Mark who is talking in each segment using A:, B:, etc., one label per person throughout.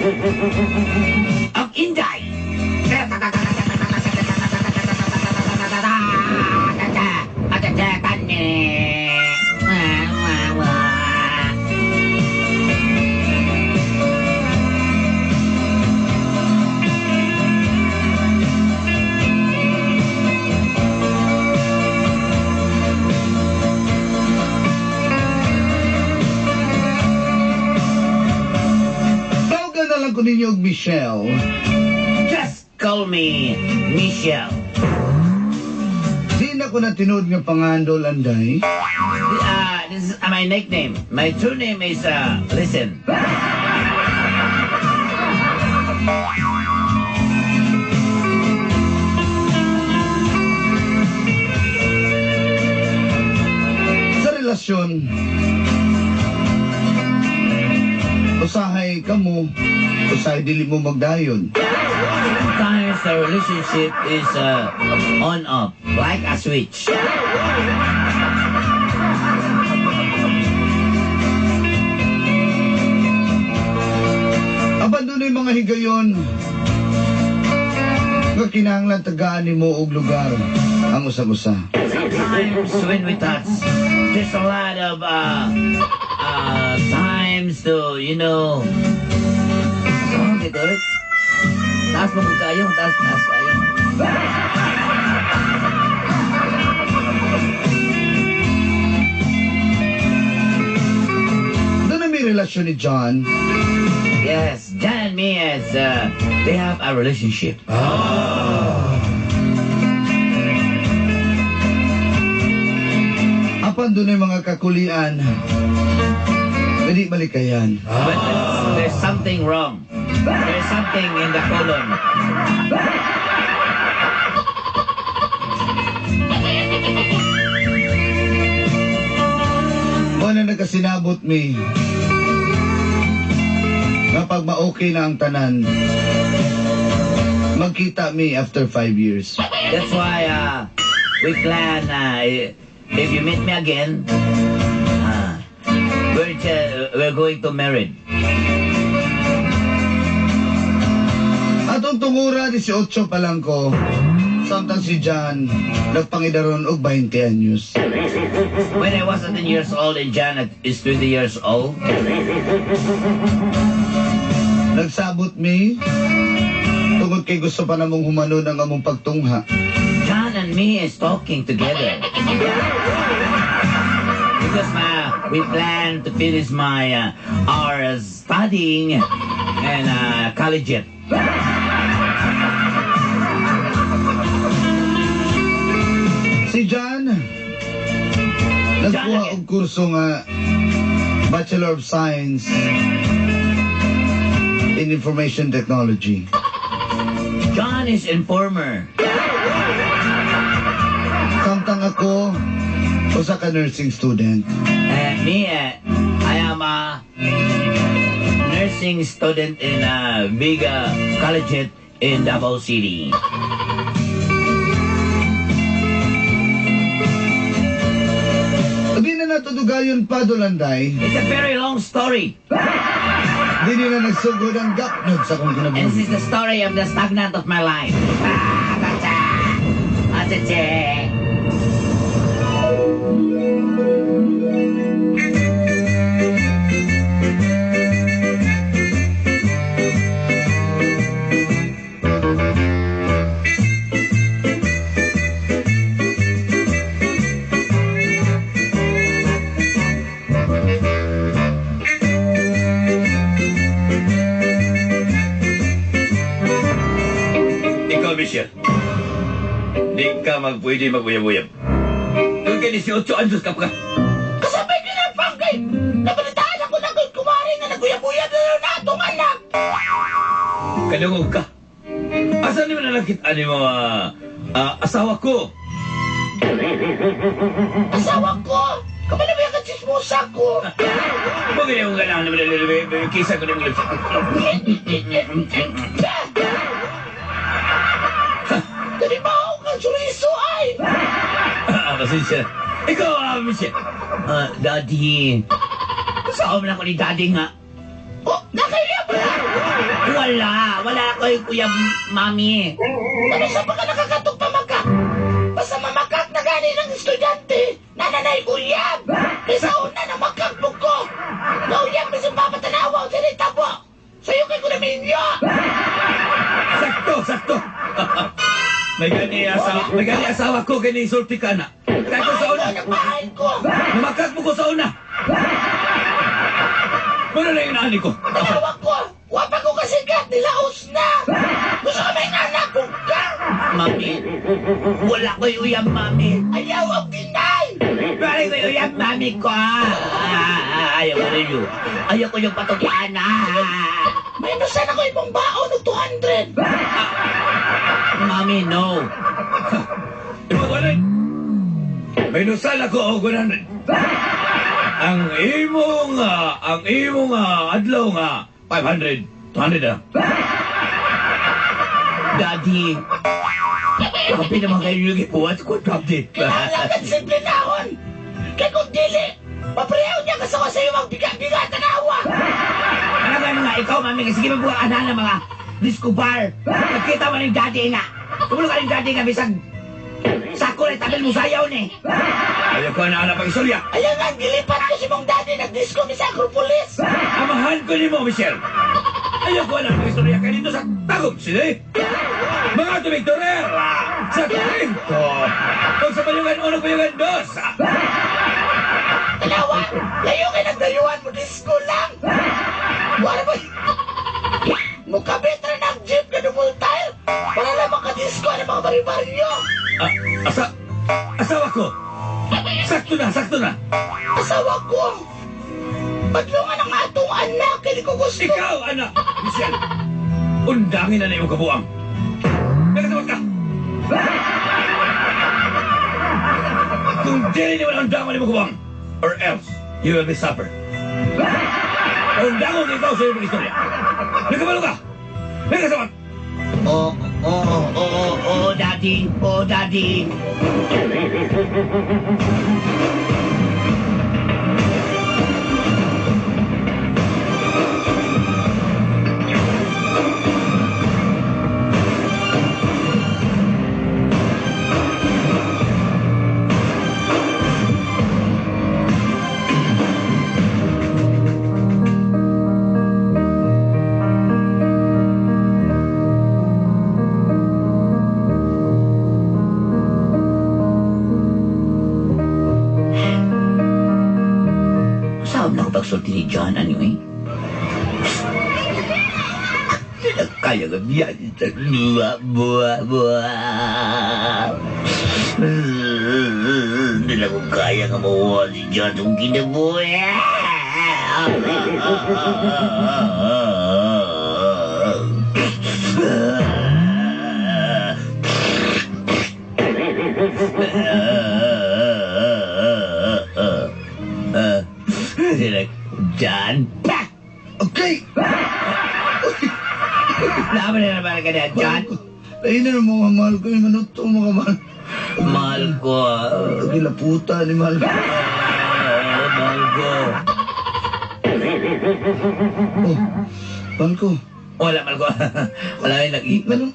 A: Ang Inday.
B: Tawagan na lang ko ninyo og Michelle.
A: Just call me Michelle.
B: Di na ko na tinuod nga pangandol, anday.
A: This is my nickname. My true name is, listen.
B: Sa relasyon, usahay kamo, usahay dili mo magdayon.
A: Sometimes the relationship is on off, like a switch.
B: Apan dunay mga higayon nga kinahanglan tagaan nimo og lugar ang usag-usa.
A: Sometimes when we touch, there's a lot of times to. Oh, dito. Taas mo kung kayo, taas, taas kayo.
B: Doon na may relasyon ni John.
A: Yes, John and me is, they have a relationship.
B: Apan dunay mga kakulian nga di malikayan.
A: But there's something wrong. There's something in the colon.
B: Mao na nagkasinabot mi nga pag ma-okay na ang tanan, magkita mi after 5 years.
A: That's why we plan, if you meet me again, we're going to marry.
B: Atong tungura, 18 pa lang ko, samtang si John nagpangidaron og 20 anyos.
A: When I was 18 years old and John is 20 years old,
B: Nagsabot mi tungod kay gusto pa namong humanon ang among pagtungha.
A: John and me is talking together. Because we plan to finish my our studying and collegiate.
B: Si John nagkuha og kurso nga Bachelor of Science in Information Technology.
A: John is informer.
B: Samtang ako usa ka nursing student.
A: And me, I am a nursing student in a big collegiate in Davao City.
B: Di na nato dugayon pa, Dolanday.
A: It's a very long story.
B: Di na nagsugod ang gapnod sa akong
A: And this
B: kinabuhi.
A: is the story of the stagnant of my life. Ah, tacha! Ah, chache!
C: Ikaw, Michelle. Di ka magpwede maguyab-uyab. Kung kay 18 anyos ka pa.
A: Kasabay ka na, Pangkay! Nabalitaan ako na kay kumari nga naguyab-uyab na na atong anak!
C: Kadungog ka. Asa ni mo nalakit ani mo asawa ko?
A: Asawa ko! Kabalo ba yung katsismosa ko?
C: Bagay yung ganahan naman kisa ko ng lips.
A: Dali ba ako kang chorizo ay?
C: Pasensya. Ikaw, Michelle.
A: Daddy. Saan man ako ni Daddy nga?
D: Oh, nakaiya ba?
A: Wala. Wala ko yung uyab, mami.
D: Ano sa pagka nakakatog pa maka? Basta mamakak na gani ng estudyante, nananay uyab. Kaysa una na makakbog ko. Nauyab na siyang papatanawa o sinitabo. Sa'yo kay ko na minyo.
C: Sakto, sakto. May gani asawa ko kay sulti ka na. Kaya ko sa una.
D: Nagmahay ko.
C: Namakak mo ko sa una. Muna na yung naani ko.
D: Tanawa ko. Wapa ko kasikat, nilaos na. Gusto ka may anak kong ka.
A: Mami, wala ko yung uyab, mami.
D: Ayaw ang dinay.
A: Wala ko yung uyab, mami ko. Ayaw ko rin yun. Ayaw ko yung patukian.
D: May nusan ako ibang baon og 200.
A: Mami, no.
C: Imo 100. May nusal ako og 100. Ang imong adlaw nga 500, 200 na.
A: Daddy, kapi naman kayo yung ipuwas ko, Daddy.
D: Kinahanglan simple nahon. Kay kung dili, papareho niya kasawa sa'yo magbiga-biga tanawa.
A: Ano ba mga ikaw, mami? Sige, mabuha ka na ng mga disco bar. Nagkita mo ng daddy nga. Tumulong ka ng daddy nga, bisag sako na tabil mo sayaw ni.
C: Ayaw ko na anak pag-isolya.
D: Ayan nga, gilipat ko si mong daddy nag-disco mi sa Acropolis.
C: Amahan ko nimo, Michelle. Ayaw ko na pag-istorya kay dito sa Tagum City. Mga tumigtorera sa Corinto. Kung sa Bayugan 1, Bayugan 2.
D: Tanawa, layo kay nagdayuhan mo disco lang. Wala ba? Mukabit na ng jeep na double tire para lang makadisco ng mga bari-baryo.
C: Asawa ko. Sakto na, sakto na.
D: Asawa ko. Badlungan ang atong anak, hindi ko gusto.
C: Ikaw, anak, Michelle. Undangin na na iyong kabuang. Nakasabat ka. Kung dili ni mo na undangan mo kabuang, or else you will be suffer. Undangon ikaw sa iyong istorya. Nagkabalo ka. Nakasabat.
A: Oo, oo, oo, oo, daddy. Oo, daddy. Saan na ako pagsulti ni John anyway? Kaya ka biya sa buwa, buwa, buwa. Hindi na ko kaya nga makuha si John kung kinabuhi. Sila, John.
B: Okay!
A: Laban na naman ka na, John.
B: Ayun na mga mahal ko, yung manuto mga mahal.
A: Mahal ko.
B: Gilaputa ni mahal ko.
A: Mahal ko.
B: Oh, mahal ko.
A: Wala, mahal ko. Wala,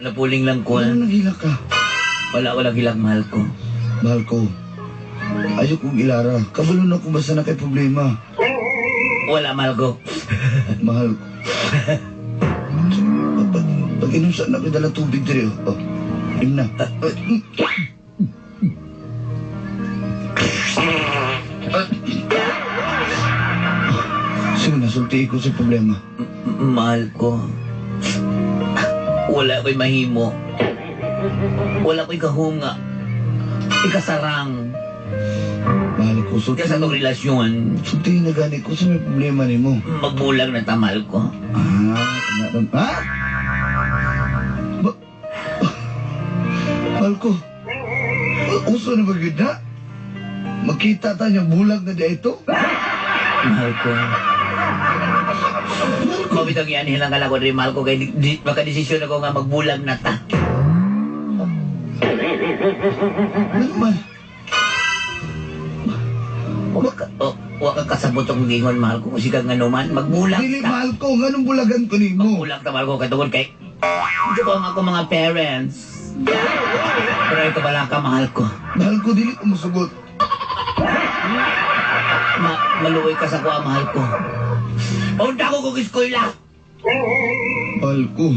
A: napuling lang ko.
B: Ano naghilak ka?
A: Wala, walang hilak, mahal ko.
B: Mahal ko. Ayaw kong ilara. Kabalo na kung basta na kay problema.
A: Wala, mahal ko.
B: Mahal ko. Pag inom sa anak, dala tubig diri. Oh, im na. Sige na, sulti ko sa problema.
A: Mahal ko. Wala ko'y mahimo. Wala ko'y kahunga. Ikasarang.
B: Mahal ko, sulti.
A: Kaya sa itong relasyon,
B: Sulti na gani ko sa may problema ni mo.
A: magbulag na tamal ko.
B: Ah, ha? Mahal ko, uso na ba yun na? Makita ta niya bulag na dito?
A: Mahal ko. Mabitang yan, hilang ka lang ko rin, mahal ko. Kaya makadesisyon ako nga magbulag na ta.
B: Ano man?
A: Waka Kasabot akong gingon, mahal ko. Kung siga nga naman, magbulag
B: Dili,
A: ta.
B: mahal ko. Nganong bulagan ko nimo?
A: Magbulag ta, mahal ko. Kay tungod kay medyo ko ang ako mga parents. Pero ikaw bala ka, mahal ko.
B: Mahal ko, dili ko musugot.
A: Maluoy ka sa kuha, mahal ko. Paunta ko kung eskwela.
B: Mahal ko.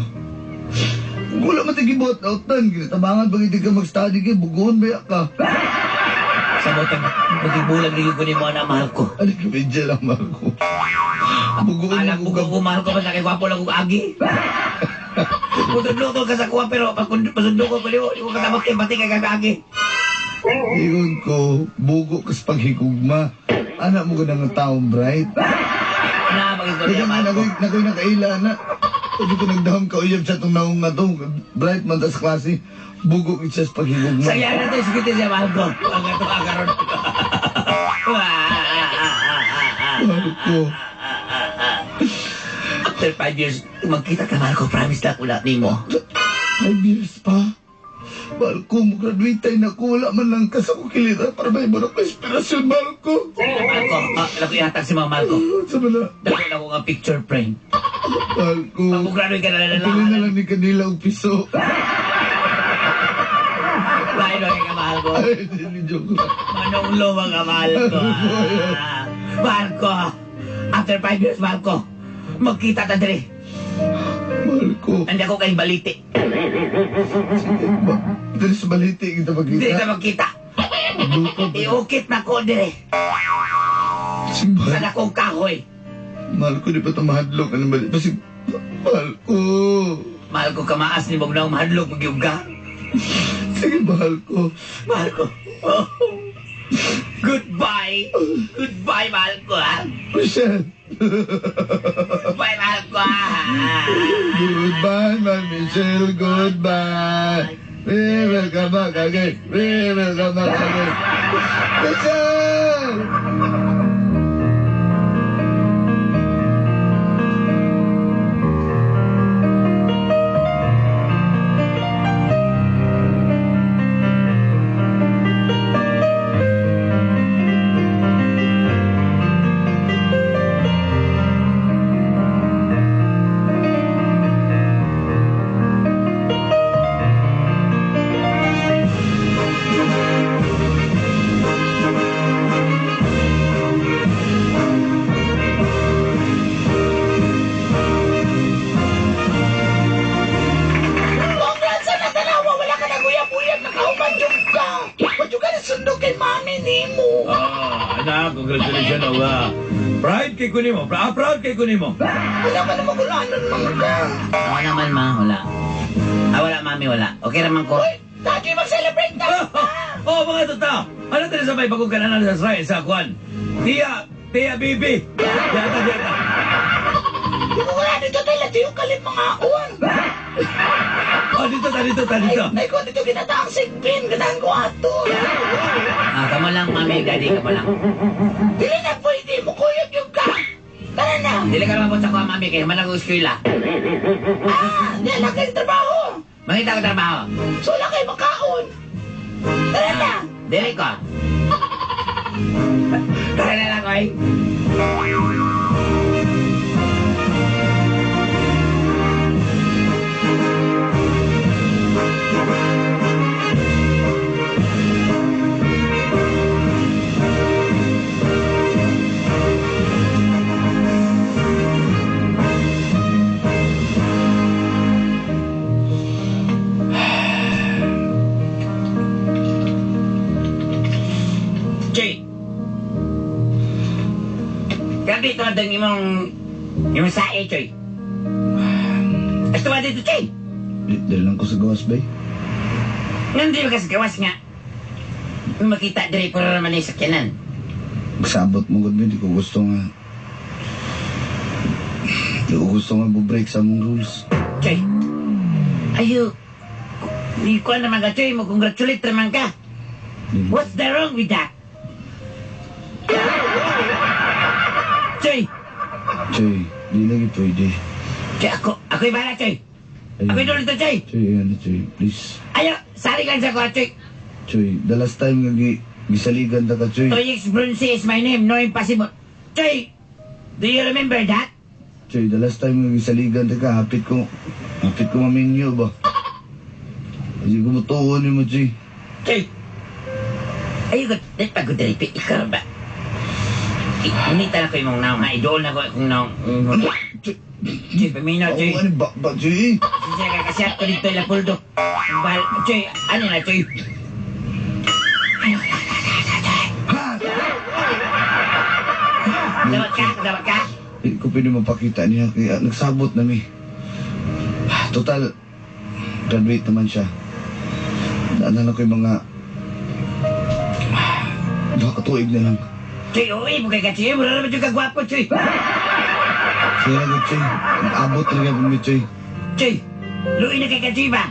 B: Kung wala man tagibuhat na utan, tabangan pag hindi ka mag-study kay bugoon ba ka?
A: Sa botang magibulag din ko ni mo na, mahal ko.
B: Ano ka, medyo lang, mahal ko. Bugoon
A: Alam
B: mo
A: ko
B: ka.
A: kung mahal ko basta kay gwapo lang kong agi. Pasundlo ko ka sa kuha pero pasundo ko paliw, di ko kasabot kay pati kay agi.
B: Ingon ko, bugo kas paghigugma. Anak mo ko na nga taong bright.
A: Na mag-istorya,
B: Kaya nga,
A: mahal ko.
B: nakoy nakaila na. Hindi ko nagdahom ka uyab sa itong naong nga to. Bright man tas klase. Bugo ka siya sa paghigugma.
A: Saya na to, sige siya, mahal ko. Ang ato karon.
B: Mahal ko.
A: After 5 years, magkita ka, mahal ko. Promise na wala nimo.
B: 5 years pa. Mahal ko, mag-graduate tayo na ko. Wala man lang kas ako kilita para may mo na ko inspirasyon, mahal ko.
A: Mahal ko, alam ko ihatag si mga mahal ko.
B: Sa mga,
A: Dako na ko nga picture frame.
B: mahal ko.
A: Pag graduate ka na
B: Pili na
A: lalaki.
B: lang ni Kanila og piso.
A: Lain na ka, mahal ko.
B: Ay, hindi joke lang.
A: Manong luma ka, mahal ko. Ah. Mahal ko. After 5 years, mahal ko. Magkita ta diri.
B: Mahal ko.
A: Nandiyan ko kay Baliti.
B: Dili sa Baliti kita
A: Diri
B: magkita.
A: ta magkita.
B: Lupa ba?
A: Iukit na ko diri.
B: Sige,
A: Sa
B: mahal.
A: dakong kahoy.
B: Mahal ko, di pa ito mahadlok. Ano ba? Basig, mahal ko.
A: Mahal ko kamaas ni Bognaw, mahadlok magyugga.
B: Sige, mahal ko.
A: Mahal ko. Oh. Goodbye. Goodbye, mahal ko, ha?
B: Michelle.
A: Goodbye, mahal ko, ha?
B: Goodbye, my Michelle. Goodbye. We will come back again. We will come back again. Michelle!
D: Congrats sa natanawa, wala ka naguyab-uyab, nakahuman jud ka. Wa jud ka nasundo kay mami nimo.
C: Ah, anak, congratulations, Owa. Proud kay kunimo. Proud kay kunimo.
D: Wala ka na magulanon mga ka.
A: Ako naman, ma. Wala. Ah, wala, mami, wala. Okay raman ko.
D: Uy, daddy, mag-celebrate na.
C: Oh, mga totoo. Ano tayo sa may bagong kananan sa Israel sa Kwan? Tia, Tia Bibi. Yata, yata.
D: Di mo wala dito tayo, lati yung kalim mga uwan.
C: Oh, dito ta, dito ta, dito.
D: Ay, ko dito ginataang sigbin, ganahan ko ato.
A: Ah, kamo lang, mami, daddy, kamo lang.
D: Dili na pwede, mukuyog yung ka. Tara na.
A: Dili ka naman po sa kuha, mami, kaya man ako eskwela.
D: Ah, di na kayo trabaho.
A: Mangita ko trabaho.
D: So, wala kayo makaon. Tara na.
A: Dili ko. Tara na lang, oy. Jay. Gabi ito ang imong sae, Choy. Ito ba dito, Choy?
B: Dili lang ko sa gawas, bay.
A: Nga di ba kasi gawas nga? Makita diri puro naman yung sakyanan.
B: Magsabot mo, God, di ko gusto nga. Di ko gusto nga bu-break sa mong rules.
A: Choy. Ayo. Di ko naman ka, Choy. Mo-congratulate naman ka.
B: Di-
A: What's the wrong with that? Choy.
B: Choy, di lagi pwede.
A: Choy, ako'y bahala, Choy.
B: Ayun.
A: Ako'y dulo to, Choy.
B: Choy, ayan na, Choy. Please.
A: Ayo, sali lang sa kuha, Choy.
B: Choy, the last time nga gisaligan ta ka, Choy.
A: Toyix Brunsi is my name. No impossible. Choy, do you remember that?
B: Choy, the last time nga gisaligan ta ka, hapit ko maminyo ba? Hindi ko mutuon ni mo, Choy.
A: Choy, ayun ko, di pa ko diri, ikaw ba? Inita na ko yung naong, ha? Idol na ko akong naong. Choy, paminaw, Choy.
B: Oo, ano ba, Choy?
A: Siya kakasiyat ko dito, Lapuldo. Bahal, Choy, ano na, Choy?
B: Ha!
A: Dawat ka, dawat ka.
B: Hindi ko pwede mapakita niya, kaya nagsabot na mi. Total, graduate naman siya. Daanan ako yung mga 2 ka tuig na lang.
A: Choy, uwi mo kay ka, Choy. Mura naman yung kagwapo, Choy.
B: Siya lang, Choy. Nag-abot talaga po mi, Choy.
A: Choy, luwi na kay ka, Choy ba?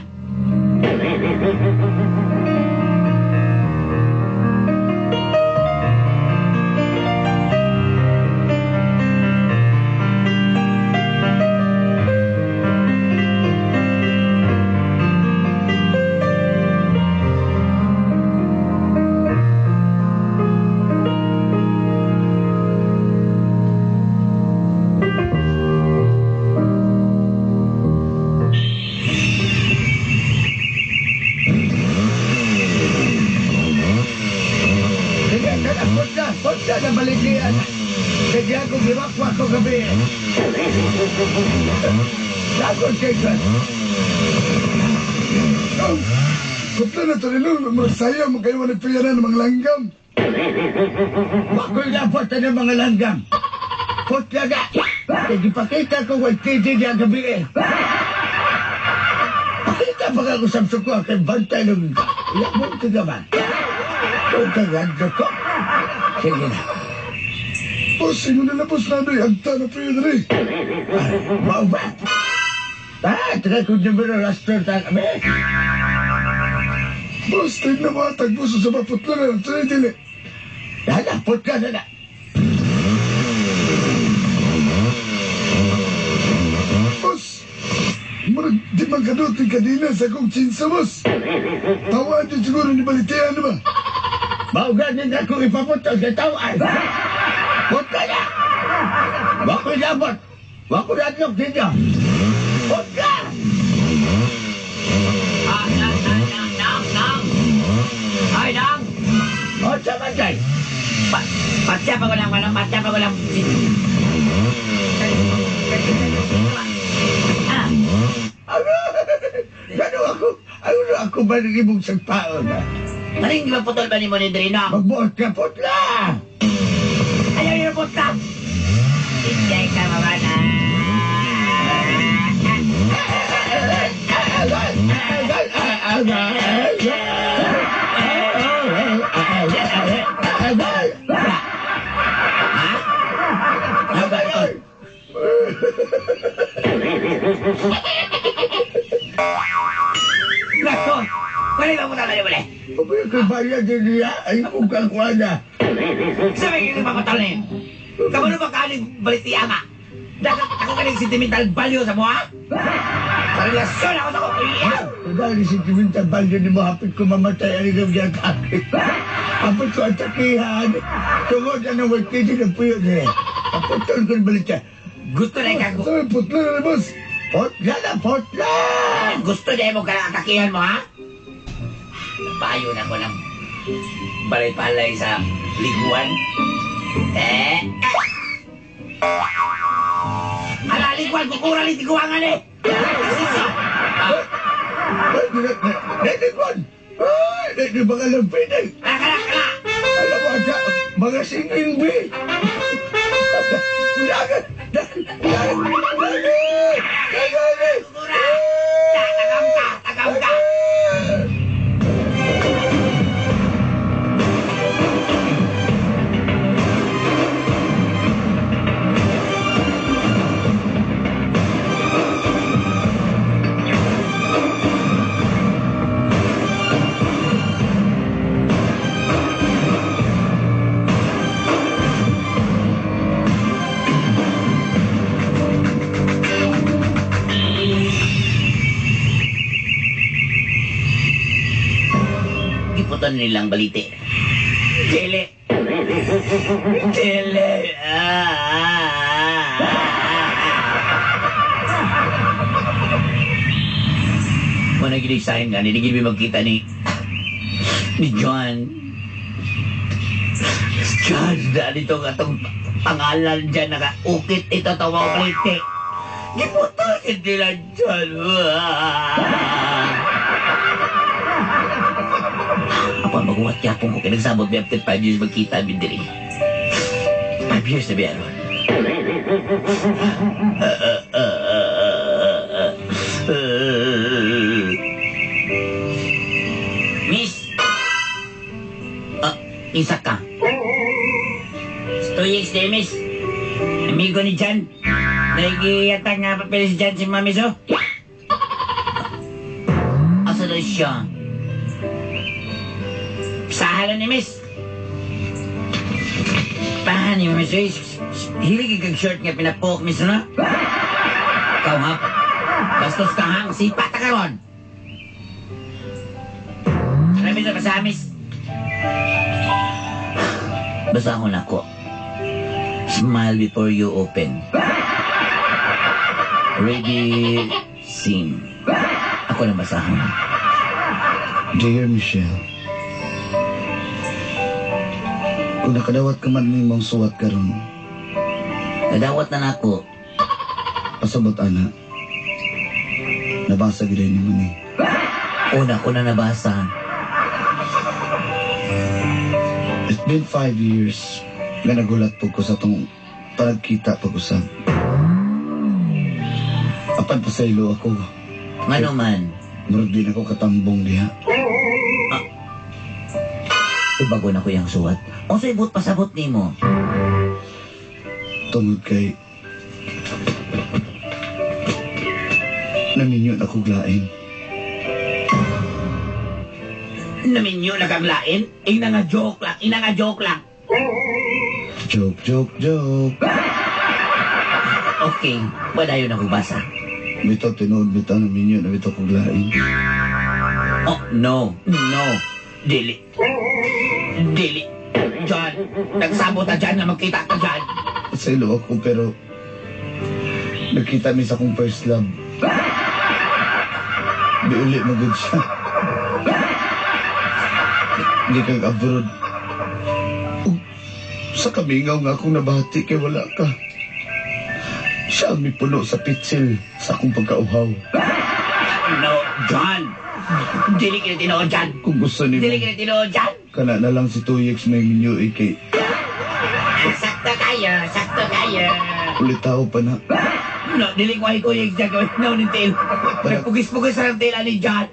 B: Punta na baligyan. Kaya ako giwakwa ko gabi. Lagot kay ka. Putla na to nilo, magsaya mo kayo managpiyanan ng mga langgam. Wakoy na po ng mga langgam. Putla na. Kaya ipakita ko kay TJ niya gabi eh. Pakita pa ka kung samsung ko kay bantay ng yabong tigaman. Kung kaganda ko. Sige na. Boss, ingon na boss na doy. Agta na po yun rin. Mau ba? Ah, teka kung numero rastro ta kami. Boss, tignan mo atag boss sa maputla na. Tuloy dili. Dada, putla na na. Boss, murag di man kaduti kadina sa akong chinsa, boss. Tawaan din siguro ni Balitean ba? Mao gani na akong ipaputol sa tawaan. Putla na! Wako'y labot! Wako'y radlok ninyo! Putla!
A: Ah, nang, nang, nang, nang, nang. Ay, nang.
B: O, sa man kay?
A: Patya pa ko lang, ano, patya pa ko lang. Ah,
B: Ano? Ano ako? Ano ako ba ng imong sagpaon?
A: Maring di ba putol ba ni mo ni Drino?
B: Magbuot ka, putla!
A: Ayaw yung putla! Hindi ka mawala. Ha? Ano ba yun? Nako! Wala ba putol na wala?
B: Pabaya ka bayad din niya, ay kung kakuha na.
A: Sabi kayo papatol na yun. Kabalo ba kaning balitiya nga? Dapat ako kaning sentimental value sa mo, ha? Sa relasyon ako sa ko.
B: Dahil sentimental value ni mo, hapit ko mamatay, ang ikaw niya atake. Hapit ko atakihan. Tungod na ng wagkiti ng puyo niya. Aputol ko ng balitiya.
A: Gusto na ikaw.
B: Sabi, putla na, boss. Putla na, putla!
A: Gusto na mo ka atakihan mo, ha? Payo na ko ng balay-palay sa liguan. Eh! Ala, liguan! Kukura liguangan eh! Sisi!
B: Liguan! Ay, di ba ka lang pinay?
A: Kala, kala, kala!
B: Alam mo, ada, mga singing bi! Lagat! Lagat! Lagat! Lagat!
A: Kukura! Tagam ka! Tagam ka! Giputan nilang balite. Jele. Dili. Muna gini sign nga, hindi gini magkita ni John. John, dahil ito atong pangalan dyan, naka-ukit ito, tawag plite. Giputol nila John. Ako ang maguwat yapong ko, kinagsabot mi after 5 years magkita mi diri. 5 years na biya ron. Miss! Isa ka. Stoyix de, miss. Amigo ni Jan. Nagigiyata nga papel si Jan si Mami so. Asa daw siya? Sahala ni miss. Pahan ni miss. Hilig kag short nga pinapok, miss, no? Ikaw ha? Bastos ka ha? Sipa ta karon. Ano, miss? Basa, miss. Basahon ako. Smile before you open. Ready, scene. Ako na basahon.
B: Dear Michelle, kung nakadawat ka man nimong suwat karon,
A: Nadawat na nako.
B: Pasabot ana. Nabasa gid ni mo ni.
A: Una ko na nabasa.
B: It's been 5 years nga nagulat po ko sa tong panagkita pag-usab. Apan pasaylo ako.
A: Ngano man?
B: Murag din ako katambong diha.
A: Bago na ko yung suwat. Unsay ibot pasabot nimo?
B: Tungod kay naminyo na kog lain.
A: Naminyo na kang lain? Ina nga joke lang. Ina nga joke lang.
B: Joke, joke, joke.
A: Okay. Wala yun ako basa.
B: Bitaw tinuod bitaw naminyo na bitaw kog lain.
A: Oh, no. No. Dili. Dili. John, nagsabot na dyan na magkita ka dyan.
B: Pasaylo ako pero nagkita mi sa akong first love. Di uli magud siya. Di kag abroad. Ug sa kamingaw nga akong nabati kay wala ka. Siya ang mipuno sa pitsil sa akong pagkauhaw.
A: No, John. Dili kini tinuod dyan.
B: Kung gusto nimo,
A: Dili kini tinuod dyan.
B: kana na lang si Tuyix may minyo kay
A: Sakto kayo, sakto kayo.
B: Ulit tao pa na.
A: No, dili ko ay Tuyix dyan. No, ni tail. Nagpugis-pugis ang tail ni John.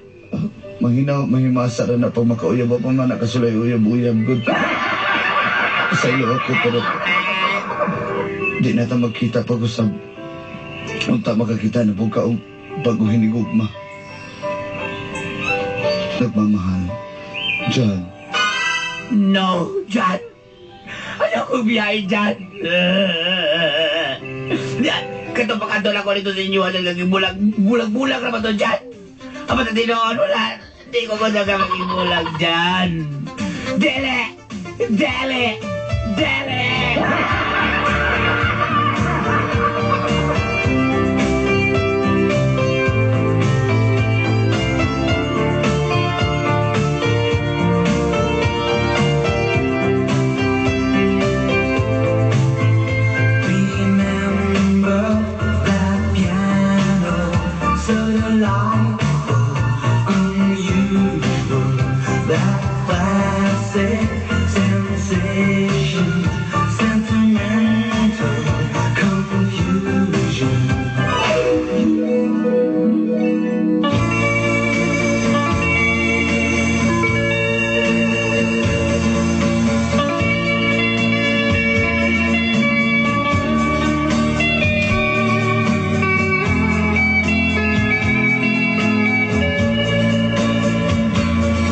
B: Mahinaw, mahimasa ra na pag makauyab pa man nakasulay uyab-uyab good. Sa iyo ako pero di na ta magkita pag usab. Unta makakita na pug ka og bagong hinigugma. Nagmamahal. John.
A: No, John. Ayaw ko biyahe, John. Katong pagkadol ako nito sa inyo, ano, naging bulag, bulag-bulag na ba to, John? Aba, sa tinoon, wala. Hindi ko ba maging bulag, John? Dele! Dele! Dele!
E: Remember that piano, so delightful, unusual, that classic sensation, sentimental confusion.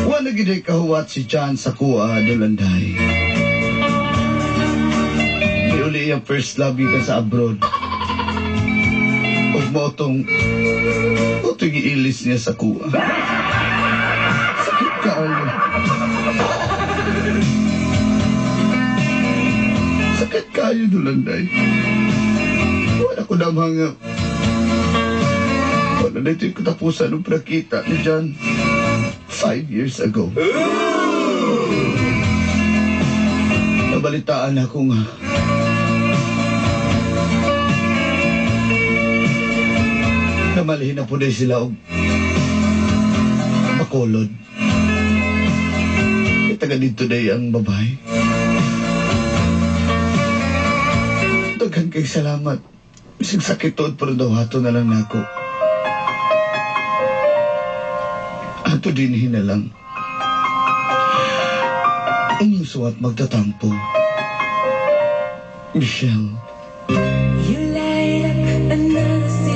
B: Wala gid ay kahuwat si John sa kuha Dulanday. Di uli iyang first love gikan sa abroad. Ug mao tong giilis niya sa kuha. Sakit kaayo. Sakit kayo dulanday. Wala ko damhang nga. Wala na ito'y katapusan ng prakita ni John 5 years ago. Nabalitaan ako nga namalihin na po na sila og Bacolod. E taga dito day ang babae. Daghan kay salamat. Bisag sakit tuod pero daw hato na lang nako. Ato dinhi na lang. Inyong suwat magtatampo. Michelle.